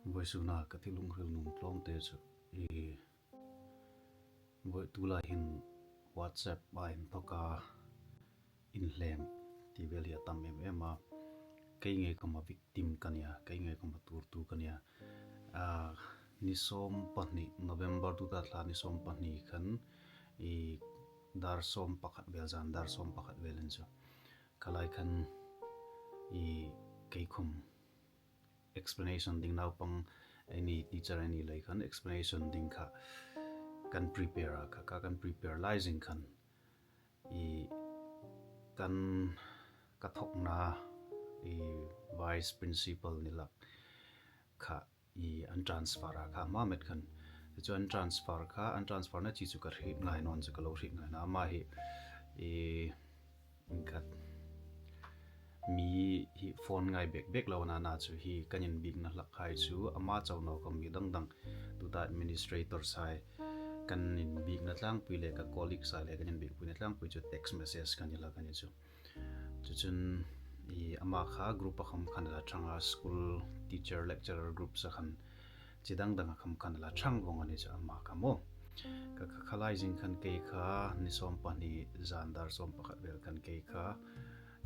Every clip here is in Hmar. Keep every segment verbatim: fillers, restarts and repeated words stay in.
Vawisuna ka thil hung hril nuom tlawmte chu, i, vawi tulai hin WhatsApp-a inthawka inhlem ti vel hi a tam em em a. Kei ngei khawma victim ka nia, kei ngei khawma tuortu ka nia. A, ni sawm pahni, November tu ta thla ni sawm pahni khan, i, dar sawm pakhat vel, zan dar sawm pakhat vel an chu. Kha lai khan, i, kei khawm explanation ding, naupang a ni, teacher a ni lai khan explanation ding kha kan prepare a, kha, kha kan prepare lai zing khan, i, kan, ka thawkna, i, vice principal ni hlak kha, i, an transfer a kha, hma met khan. Chu an transfer kha, an transfer na chi chu ka hriet ngai naw a, chu ka lo hriet ngai naw a. Ama hi, i, khat, mi hi phone ngai bek bek lo a na, na chu hi kan inbiekna hlak hai chu ama chau naw khawm, mi dang dang, tuta administrator hai, kan inbiekna tlangpui le ka colleague hai le kan inbiekpuina tlangpui chu text message kan ni hlak a ni chu. Chu chun, i, ama kha group-a khawm khan a la ṭhang a, school teacher lecturer group-a khan, chi dang danga khawm khan a la ṭhang vawng a ni chu ama kha maw. Kha, kha, kha lai zing khan kei kha ni sawm pahni, zan dar sawm pakhat vel khan kei kha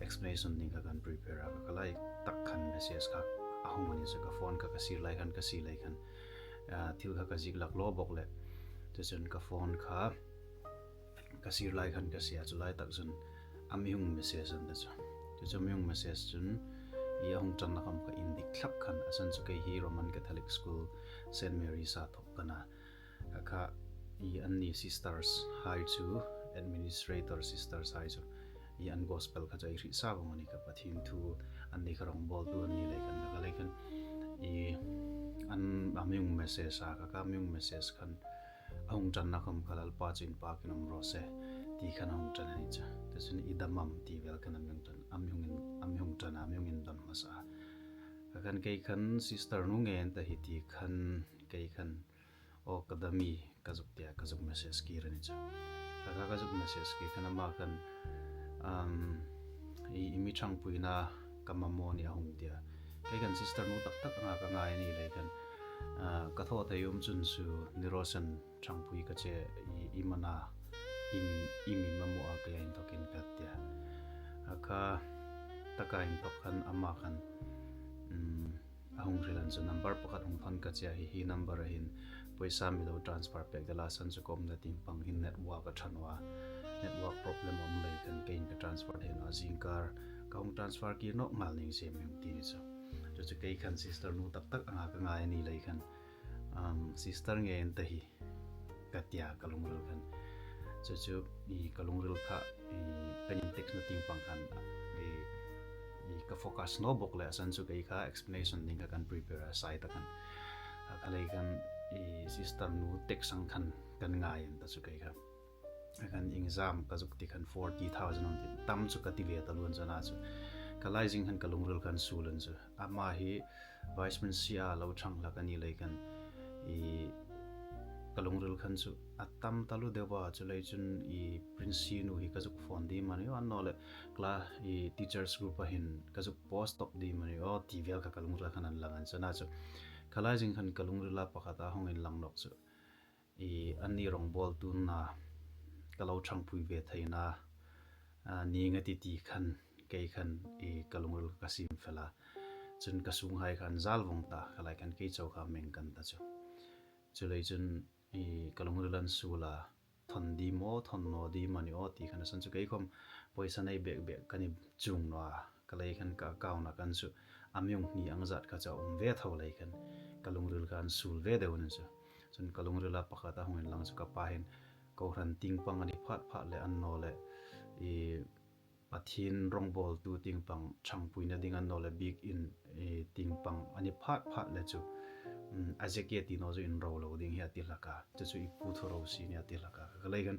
explanation ding kha kan prepare a, kha, kha lai tak khan message kha a hung a ni chu. Ka phone kha ka sir lai khan, ka sir lai khan, a, thil kha ka ziek hlak lo bawk le. Chu chun ka phone kha ka sir lai khan ka sir a, chu lai tak chun a mi hung message an ta chu. Chu chu mi hung message chun, i, a hung ṭanna khawm ka indik thlak khan, a san chu kei hi Roman Catholic School Saint Mary's-a thawk ka na. Kha, kha, i, anni sisters hai chu, administrator sisters hai chu, i, an gospel kha chu ei hriet sa vawng a ni kha, Pathien thu anni kha rongbawltu an ni lai khan, kha lai khan, i, an, a mi hung message a, kha, kha a mi hung message khan, a hung ṭanna khawm kha Lalpa chu inpakin um raw se, ti khan a hung ṭan a ni chu. Chu chun i dam am ti vel khan a mi hung ṭan, a mi hung in, a mi hung ṭan a, a mi hung indon hmasa a. Kha khan kei khan sister nu ngei an ta hi ti khan kei khan, aw ka dam ie, ka zuk tia, ka zuk message kir a ni chu. Kha kha ka zuk message kir khan ama khan, um, i, i mi ṭhangpuina ka mamaw a nih a hung tia. Kei khan sister nu tak tak anga ka ngai a ni lai khan, ah, ka thaw thei um chun chu ni raw se, ṭhangpui ka che, i, i mana, i, i mi mamaw a, kei a inthawkin ka tia. A kha taka inthawk khan ama khan, um, a hung hril an chu, number pakhat hung thawn ka che a, hi, hi number-a hin pawisa mi lo transfer pek dela, a san chu ka umna tieng pang hin network a ṭha naw a, network problem a um lai khan keiin ka transfer thei naw a, zingkar ka hung transfer kir nawk nghal ning se, a mi hung ti ni chu. Chu chu kei khan sister nu tak tak anga ka ngai a ni lai khan, um, sister ngei an ta hi ka tia ka lungril khan. Chu chu i ka lungril kha, i, kan in text-na tieng pang khan, i, i ka focus naw bawk le, a san chu kei kha explanation ding kha kan prepare a, sai ta khan. A kha lai khan, i, sister nu text ang khan kan ngai an ta chu kei kha. A khan exam ka zuk ti khan forty thousand an ti, tam chu ka ti ve ta lem chun a chu. Kha lai zing khan ka lungril khan suol an chu. Ama hi Vice Principal-a lo ṭhang hlak a ni lai khan, i, ka lungril khan chu a tam taluo deu a, chu lai chun i Principal nu hi ka zuk phone ding am a ni aw, annawleh class, i, teachers group-a hin ka zuk post tawp ding am a ni aw, ti vel kha ka lungril khan an lang an chu a chu. Kha lai zing khan ka lungrila pakhat a hung inlang nawk chu, i, anni rongbawltuna ka lo ṭhangpui ve theina, a, ning a ti ti khan, kei khan, i, ka lungril ka siem fel a. Chun ka sunghai khan zal vawng ta, kha lai khan kei chau kha meng kan ta chu. Chu lai chun, i, ka lungril an suol a, thawn ding am aw, thawn naw ding am a ni aw, ti khan, a san chu kei khawm pawisa nei bek bek ka ni chuong naw a. Kha lai khan ka account-a khan chu a mi hung hni ang zat kha chu a um ve tho lai khan ka lungril khan suol ve deu a ni chu. Chun ka lungrila pakhat a hung inlang chu ka pa hin kohran tieng pang a ni phat phat le annawleh, i, Pathien rongbawltu tieng pang ṭhangpuina ding annawleh biekin, i, tieng pang a ni phat phat le chu, um, a zeke ti naw chu inro lo ding hi a ti hlak a. Chu chu i pu thaw ro si a ni a ti hlak a. Kha lai khan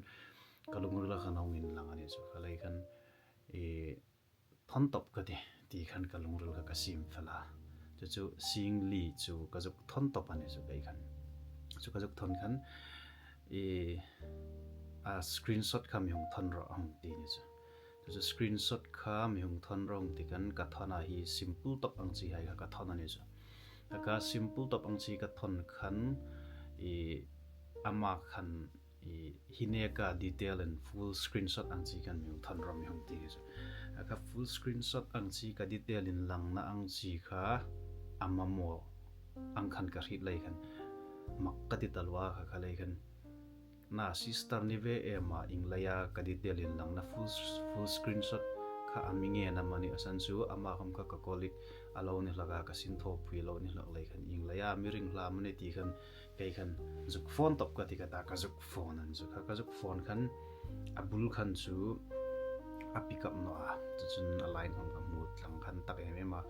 ka lungrila khan a hung inlang a ni chu. Kha lai khan, i, thawn tawp ka tih, ti khan ka lungril kha ka siem fel a. Chu chu singli chu ka zuk thawn tawp a ni chu kei khan. Chu ka zuk thawn khan, i, a screenshot kha mi hung thawn rawh a hung ti ni chu. Chu chu screenshot kha mi hung thawn rawh a hung ti khan ka thawn a, hi simple tawp ang chi hai kha ka thawn a ni chu. Kha simple top ang chi ka thawn khan, i, ama khan, i, hi neka detail in full screenshot ang chi khan mi hung thawn rawh mi hung ti chu. Kha full screenshot ang chi ka detail inlangna ang chi kha a mamaw ang khan ka hriet lei khan mak ka ti taluo a, kha kha lei khan na sister ni ve em a, ieng leia ka detail inlangna full, full screenshot kha a mi ngen am a ni, a san chu ama khawm kha ka colleague a lo ni hlak a, ka sinthawpui lo ni hlak lei khan ieng leia mi ring hlak am a ni ti khan kei khan zuk phone top ka ti ka ta, ka zuk phone an zuk kha, ka zuk phone khan a bul khan chu a pick up naw a, chu chun a line khawm ka hmu tlang khan tak em em a,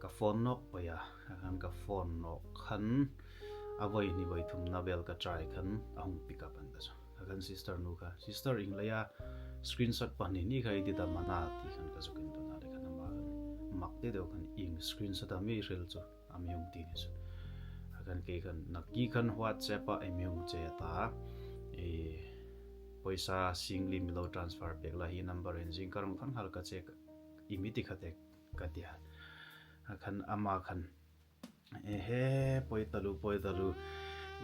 ka phone nawk pei a, kha khan ka phone nawk khan a voi hni voi thumna vel ka try khan a hung pick up an ta chu. Kha khan sister nu kha, sister, ieng leia screenshot pahni ni kha i dit am a na ti khan ka zuk indawn a, lei khan ama khan mak deu deu khan ieng screenshot am i hril chu a mi hung ti ni chu. Kha khan kei khan nakie khan WhatsApp a i mi hung che ta, i, pawisa singli mi lo transfer pek la, hi number hin zing ka rawng thang hal ka che, i mi ti kha te ka ti a. Kha khan ama khan, ehe, poi taluo, poi taluo,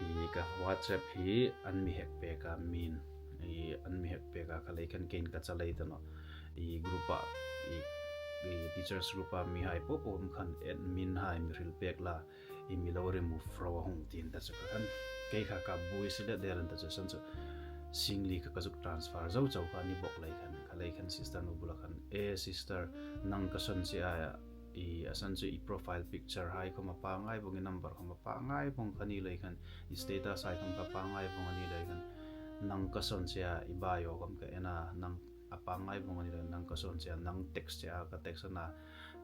i, ka WhatsApp hi an mi hack pek a, min, i, an mi hack pek a, kha lei khan kei'n ka chalei ta naw, i, group a, i, i, teachers group a mihai po po um khan admin hai mi hril pek la, i, mi lo remove ro a hung tiin ta chu. Kha khan kei kha ka buoi si let der an ta chu, san chu singli kha ka zuk transfer zo chau kha a ni bawk lei khan, kha lei khan sister nu bula khan, e sister, nang ka sawn che a, i, a san chu i profile picture hai khawm a pangngai vawng, i number khawm a pangngai vawng kha ni lei khan, i status hai khawm kha pangngai vawng a ni lei khan, nang ka sawn che a, i bio khawm ka en a, nang a pangngai vawng a ni lei khan, nang ka sawn che a, nang text che a, ka text a na,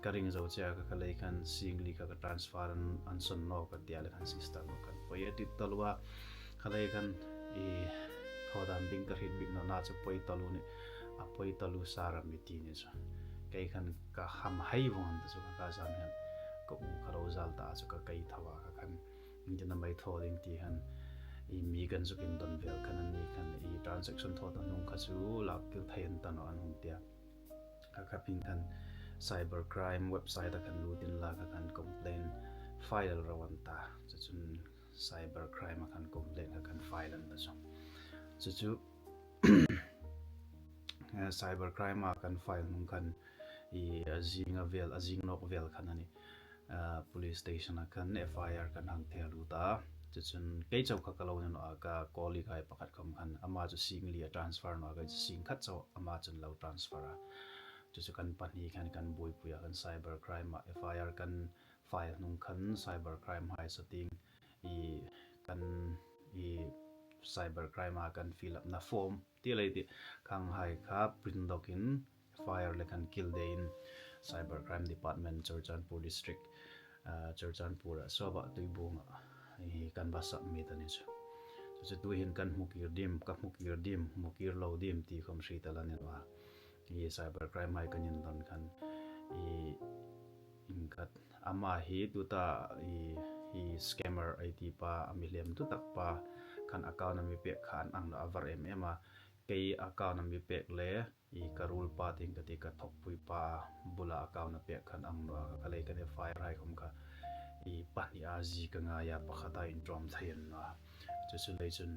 ka ring zo che a, kha kha lei khan singli kha ka transfer an, an sawn naw ka ti a, lei khan sister nu khan poi a ti taluo a, kha lei khan i, thaw dan ding ka hriet bik naw na chu poi taluo ni, a poi taluo sir a mi ti ni chu. Kei khan ka ham hai vawng an ta chu, kha ka zan khan ka u kha lo zal ta chu ka kai thaw a, kha khan iengtin am ei thaw ding ti khan i, mi kan zuk indawn vel khan an ni khan i, transaction thaw ta hnung kha chu lak kil thei an ta naw an hung ti a. Kha kha ping khan cyber crime website a khan lut inla, kha khan complaint file ro an ta. Chu chun cyber crime a khan complaint kha khan file an ta chu. Chu chu, eh, cyber crime a kan file hnung khan i, a zing a vel, a zing nawk vel khan a ni, ah, police station a khan F I R kan hang thei lut a. Chu chun kei chau kha ka lo ni naw a, ka colleague hai pakhat khawm khan ama chu singli a transfer naw a, kei chu sing khat chau ama chun lo transfer a. Chu chu kan pahni khan kan buoipui a, khan cyber crime a F I R kan file hnung khan cyber crime hai setting i, kan i, cyber crime a kan fill up na form ti lei ti khang hai kha print dawkin F I R le kan kil deiin Cyber Crime Department, Churachandpur District, ah, Churachandpur a Sawba Tuibuong a, i, kan va submit a ni chu. Chu chu tuhin kan hmu kir dim, ka hmu kir dim, hmu kir lo dim ti khawm hriet a la ni naw a. I, cyber crime hai kan indawn khan i, ieng khat ama hi tuta i, i scammer ei ti pa, a mi hlem tu tak pa khan account a mi pek kha an ang naw a, var em em a. Kei account a mi pek le i, ka ruol pa ding ka ti, ka thawkpui pa bula account a pek khan ang naw a, kha lei khan F I R hai khawm kha i, pahni a zie ka ngai a, pakhat a inṭawm thei a ni naw a. Chu chu lei chun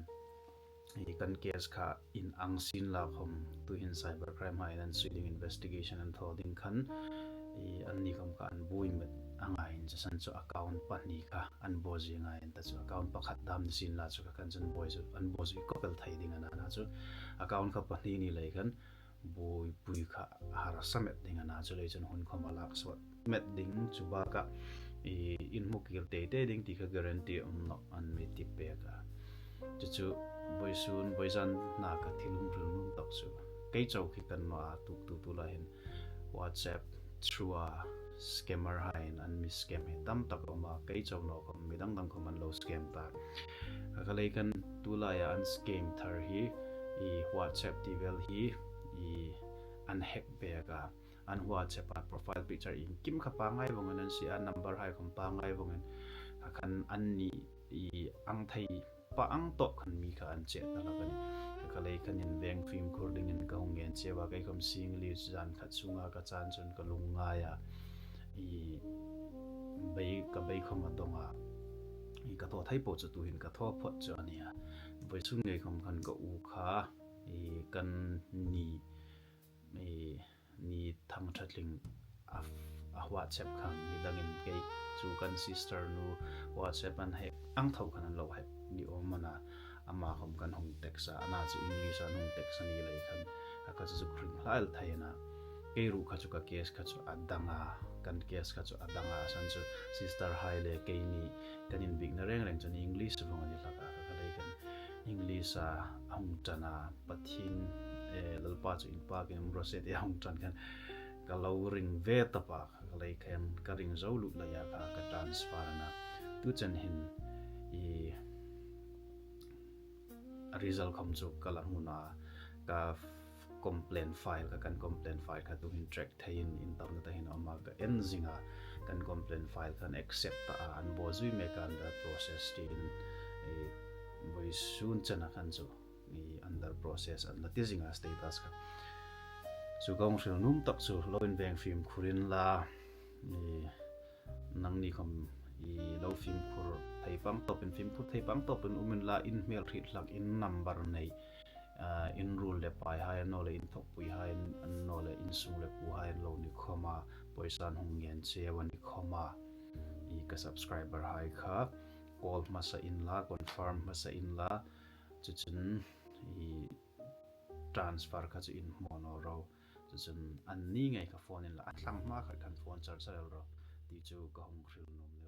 i, kan case kha inang sien la khawm, tuhin cyber crime hai an sui ding, investigation an thaw ding khan i, anni khawm kha an buoi met a ngai in, chu san chu account pahni kha an buoi zie ngai in ta chu, account pakhat dam ni sien la chu kha khan chun buoi chu an buoi zie khawp el thei ding a na, na chu account kha pahni ni lei khan buoipui kha harsa met ding a na, chu lei chun hun khawm a lak sawt met ding, chu baka i, inhmu kir tei tei ding ti kha guarantee um naw an mi ti pek a. Chu chu vawisun, vawizan na ka thil hung hril nuom tak chu kei chau khi ka ni naw a, tu, tu, tu lai hin WhatsApp through a scammer haiin an mi scam hi tam tak a um a, kei chau naw khawm mi dang dang khawm an lo scam ta. Kha kha lei khan tu laia an scam thar hi i, WhatsApp ti vel hi i, an hack pek a, an WhatsApp a profile picture iengkim kha pangngai vawngin an sie a, number hai khawm pangngai vawngin, kha khan anni i, ang thei pa ang tawp khan mi kha an che ta hlak a nih. Kha kha lei khan inveng fimkhur dingin ka hung ngen cheu a, kei khawm singli zan khat sunga ka chan chun ka lungngai a. I, bei, ka bei khawm a dawng a. I ka thaw thei po chu tuhin ka thaw phawt chu a nih a. Vawisun ngei khawm khan ka u kha, i kan ni, i ni thang ṭha tling a, a WhatsApp khan mi dangin kei chu kan sister nu WhatsApp an hack ang tho khan an lo hack ni awm a na. Ama khawm kan hung text a, ana chu English an hung text a ni lei khan a ka chu zuk hring hlail thei a na. Kei ruok kha chu ka case kha chu a dang a, kan case kha chu a dang a, a san chu sister hai le keini kan inbiekna reng reng chu English vawng a ni hlak a, ka lei khan English a hung ṭan a, Pathien, eh, Lalpa chu inpakin um raw se ti a hung ṭan khan ka lo ring ve tawp a, ka lei khan ka ring zo lut lai a kha ka transfer a na. Tu chen hin i result khawm chu ka la hmu a, ka complaint file kha, kan complaint file kha tuhin track theiin intamna ta hin a um a, ka en zing a, kan complaint file khan accept ta a, an bawzui mek a, under process tiin, i vawisun chena khan chu i under process an la ti zing a, status kha. Chu ka hung hril nuom tak chu lo inveng fimkhur inla, i nangni khawm i lo fimkhur thei pang tawpin, fimkhur thei pang tawpin um inla, in hmel hriet hlak, in number nei, ah, in ruol le pai hai an naw le, in thawkpui hai an naw le, in sung le kuo hai an lo ni khawma, pawisa an hung ngen cheu a ni khawma, i ka subscriber hai kha call hmasa inla, confirm hmasa inla, chu chun i transfer kha chu inhmaw naw ro. Chu chun anni ngei kha phone inla, a thlang hma khat khan phone char char el ro ti chu ka hung hril nuom